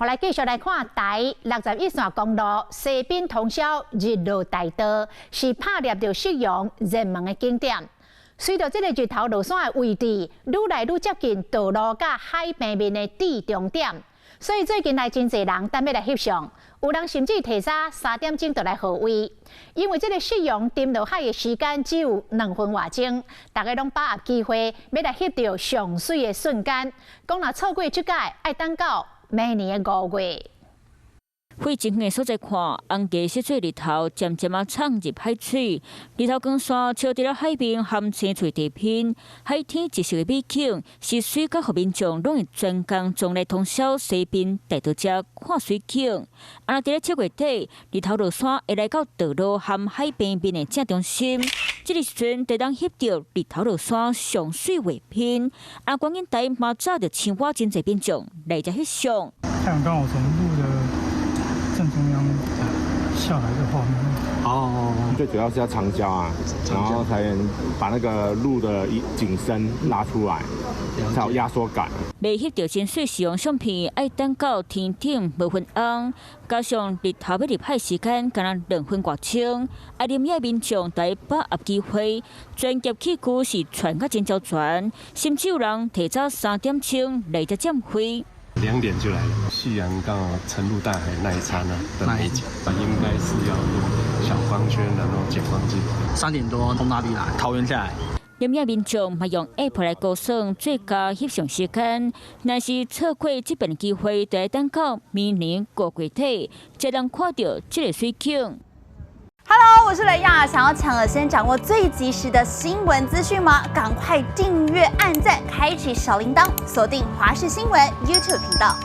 予來繼續來看台61線公路西濱通霄日落大道，是拍攝著夕陽熱門的景點。隨著這个日頭落山的位置愈來愈接近道路佮海平面的置中點，所以最近來真濟人等欲來翕相，有人甚至提早3點鐘就來號位，因為這个夕陽沉落海的時間只有2分外鐘，大家攏把握機會欲來翕著上媠的瞬間。講若錯過這擺，愛等到明年的5月。飛真遠的所在看，紅茶色水日頭漸漸仔衝入海水，日頭光線照佇咧海面含青翠地面，海天一色的美景，是媠到予民眾攏會專工撞來通霄西濱大道遮看水景。啊，若佇咧7月底，日頭落山會來到道路含海平面的正中心，這个時陣就當翕著日頭落山上媠畫面。啊，觀景台嘛早就搶滿真濟民眾來遮翕相。太陽剛好從路的正中央下來的畫面。哦，最主要是要長焦啊，然後才能把那個路的景深拉出來，才有壓縮感。欲翕著真媠夕陽相片，愛等到天頂無雲尪，加上日頭欲入海時間，干焦2分外鐘，愛啉野民眾來把握機會，專業器具是傳甲真周全，甚至有人提早3點鐘來遮佔位。 2點就來了，夕陽剛好沉入大海那一剎那的美景，應該是要用小光圈，然後減光鏡。 3點多從哪裡來？桃園下來。林野民眾嘛用 App 來估算最佳翕相時間，若是錯過這擺機會，就愛等到明年5月底，才能看著這个媠景。 Hello，我是雷亞，想要搶先掌握最及時的新聞資訊嗎？趕快訂閱、按讚、開啟小鈴鐺，鎖定華視新聞 YouTube 頻道。